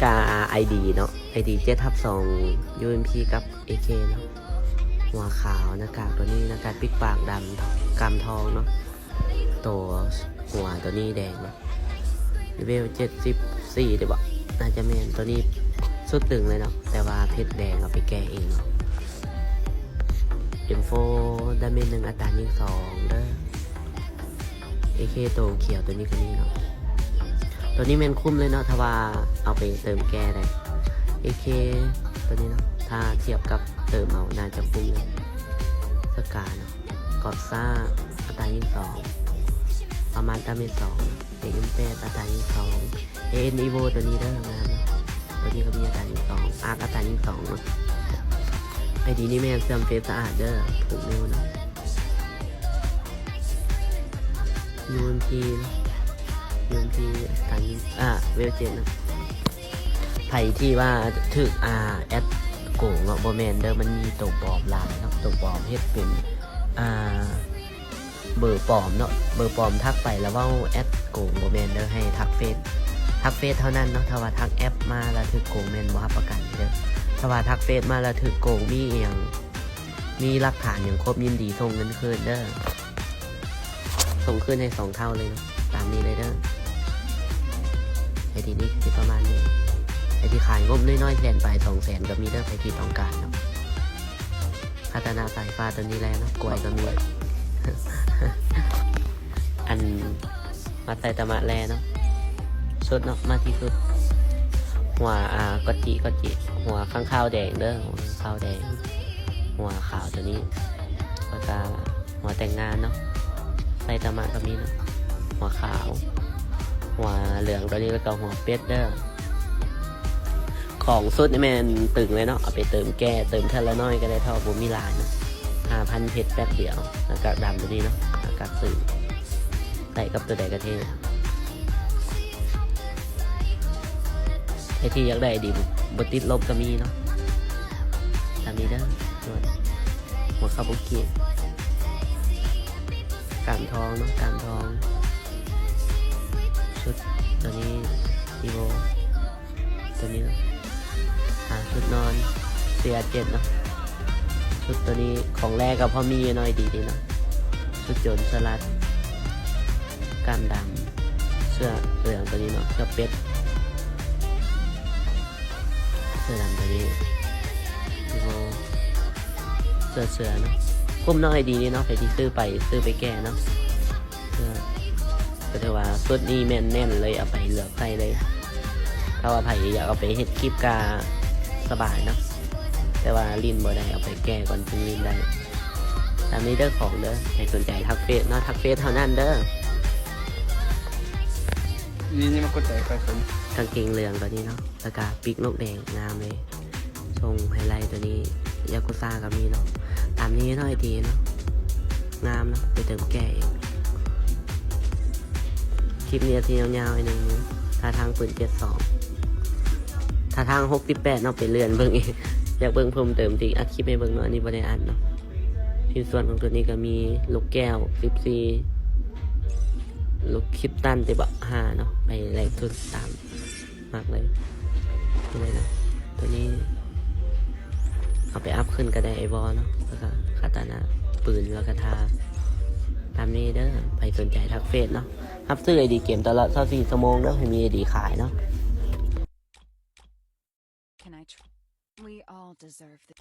ກາ ໄອດີ ເນາະ ໄອດີ ເຈັດທັບສອງ ຢູເອັມພີ ກັບ ເອເຄ ເນາະ ຫົວຂາວ ໜ້າກາກຕົວນີ້ ໜ້າກາກປິກປາກດຳ ກາມທອງເນາະ ໂຕຫົວຕົວນີ້ແດງເນາະ ເລເວລ ເຈັດສິບສີ່ ເດ້ບໍ່ ໜ້າຈະແມ່ນ ຕົວນີ້ສຸດຕຶງເລີຍເນາະ ແຕ່ວ່າເພັດແດງເອົາໄປແກ້ເອງເນາະ ເອັມໂຟ ດາເມດໜຶ່ງ ອັດຕາຍິງສອງເດີ. ເອເຄ ໂຕຂຽວຕົວນີ້ກໍມີເນາະ ຕົວນີ້ແມ່ນຄຸ້ມເລີຍເນາະ ຖ້າວ່າເອົາໄປເຕີມແກ້ໄດ້ ເອເຄ ຕົວນີ້ເນາະ ຖ້າທຽບກັບເຕີມເອົາໜ້າຈະຄຸ້ມເລີຍ ສະກາເນາະ ກອບຊາ ອັດຕາຍິງສອງ ປະມານດາເມດສອງ ເອເອັມແປດ ອັດຕາຍິງສອງ ເອເອັນອີໂວ ຕົວນີ້ເດີ ງາມເນາະ ຕົວນີ້ກໍມີອັດຕາຍິງສອງ ອາກ ອັດຕາຍິງສອງເນາະ ໄອດີນີ້ແມ່ນເຊື່ອມເຟສສະອາດເດີ ຜູກນິ້ວເນາະ ຢູເອັມພີ ເນາະ ຢູເອັມພີ ອັດຕາຍິງ ອາ ເວລເຈັດເນາະ ໃຜທີ່ວ່າຖືກ ອາ ແອັດໂກງເນາະ ບໍ່ແມ່ນເດີ ມັນມີໂຕປອມຫຼາຍເນາະ ໂຕປອມເຮັດເປັນ ອາ ເບີປອມເນາະ ເບີປອມທັກໄປລະເວົ້າແອັດໂກງ ບໍ່ແມ່ນເດີ ໃຫ້ທັກເຟສ ທັກເຟສເທົ່ານັ້ນເນາະ ຖ້າວ່າທັກແອັບມາລະຖືກໂກງແມ່ນບໍ່ຮັບປະກັນເດີ ຖ້າວ່າທັກເຟສມາລະຖືກໂກງ ມີອີ່ຫຍັງ ມີຫຼັກຖານຫຍັງຄົບ ຍິນດີສົ່ງເງິນຄືນເດີ ສົ່ງຄືນໃຫ້ສອງເທົ່າເລີຍເນາະ ຕາມນີ້ເລີຍເດີ ໄອດີນີ້ຊິປະມານນີ້ ໄອທີ່ຂາຍງົບນ້ອຍໆ ແສນປາຍ ສອງແສນ ກໍມີເດີ ໃຜທີ່ຕ້ອງການເນາະ ຄາຕານະສາຍຟ້າຕົວນີ້ແຫຼະເນາະ ກວຍກໍມີ ອັນ ມາໄຊຕະມະແລເນາະ ຊຸດເນາະ ມາທີ່ຊຸດ ຫົວ ອາ ກອດຈິ ກອດຈິ ຫົວຄ້າງຄາວແດງເດີ ຫົວຄ້າງຄາວແດງ ຫົວຂາວຕົວນີ້ ແລ້ວກະຫົວແຕ່ງງານເນາະ ໄຊຕະມະກໍມີເນາະ ຫົວຂາວ ຫົວເຫຼືອງຕົວນີ້ ແລ້ວກໍຫົວເປັດເດີ ຂອງຊຸດນີ້ແມ່ນຕຶງເລີຍເນາະ ເອົາໄປເຕີມແກ້ ເຕີມເທື່ອລະໜ້ອຍກໍໄດ້ ເພາະວ່າບໍ່ມີຫຼາຍເນາະ ຫ້າພັນເພັດແປັບດຽວ ໜ້າກາກດຳຕົວນີ້ເນາະ ໜ້າກາກຕຶງ ໃສ່ກັບຕົວໃດກໍເທ່ ໃຜທີ່ຢາກໄດ້ດີ ບໍ່ຕິດລົບກໍມີເນາະ ຕາມນີ້ເດີ ຫົວຄາບຸກິ ກາມທອງເນາະ ກາມທອງ ຊຸດຕົວນີ້ ອີໂວ ຕົວນີ້ເນາະ ອາ ຊຸດນອນ ສີ່ອາເຈັດເນາະ ຊຸດຕົວນີ້ຂອງແລກໍພໍມີໜ້ອຍດີເດເນາະ ຊຸດໂຈນສະຫຼັດ ກາມດຳ ເສື້ອເຫຼືອງຕົວນີ້ເນາະ ເສື້ອເປັດ ເສື້ອດຳຕົວນີ້ ໂອ້ ເສື້ອເສືອເນາະ ຄຸ້ມເນາະ ໄອດີນີ້ເນາະ ໃຜທີ່ຊື້ໄປ ຊື້ໄປແກ້ເນາະ ເອີ ກໍຖືວ່າຊຸດນີ້ແມ່ນແໜ້ນເລີຍ ເອົາໄປເລືອກໃສ່ເລີຍ ຖ້າວ່າໃຜຢາກເອົາໄປເຮັດຄລິບກະສະບາຍເນາະ ແຕ່ວ່າຫຼິ້ນບໍ່ໄດ້ ເອົາໄປແກ້ກ່ອນຈຶ່ງຫຼິ້ນໄດ້ ຕາມນີ້ເດີຂອງເດີ ໃຜສົນໃຈທັກເຟສເນາະ ທັກເຟສເທົ່ານັ້ນເດີ ນີ້ ນີ້ມາກົດໃຈໄປຄົນ ກາງເກງເຫຼືອງຕົວນີ້ເນາະ ແລ້ວກະປີກນົກແດງ ງາມເລີຍ ຊົງໄຮໄລຕົວນີ້ ຢາກູຊາກໍມີເນາະ ຕາມນີ້ເນາະ ໄອດີເນາະ ງາມເນາະ ໄປເຕີມແກ້ເອງ ຄລິບນີ້ອາດຊິຍາວໆໜ້ອຍໜຶ່ງ ທ່າທາງປືນເຈັດສອງ ທ່າທາງຫົກສິບແປດເນາະ ໄປເລື່ອນເບິ່ງເອງ ຢາກເບິ່ງເພີ່ມເຕີມ ທີ່ອັດຄລິບໃຫ້ເບິ່ງເນາະ ອັນນີ້ບໍ່ໄດ້ອັດເນາະ ຊິ້ນສ່ວນຂອງຕົວນີ້ກໍມີລູກແກ້ວສິບສີ່ ລູກຄິດຕັນຕິບະ ຫ້າເນາະ ໄປໄລ່ສຸດຕາມ ມັກເລີຍ ຕົວນີ້ນະ ຕົວນີ້ເອົາໄປອັບຂຶ້ນກໍໄດ້ ໄອວໍເນາະ ແລ້ວກໍຄາຕານະ ປືນ ແລ້ວກໍທ່າ ຕາມນີ້ເດີ ໃຜສົນໃຈທັກເຟສເນາະ ຮັບຊື້ໄອດີເກມຕະຫຼອດຊາວສີ່ຊົ່ວໂມງເດີ ໃຜມີໄອດີຂາຍເນາະ Can I tr- We all deserve the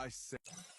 I say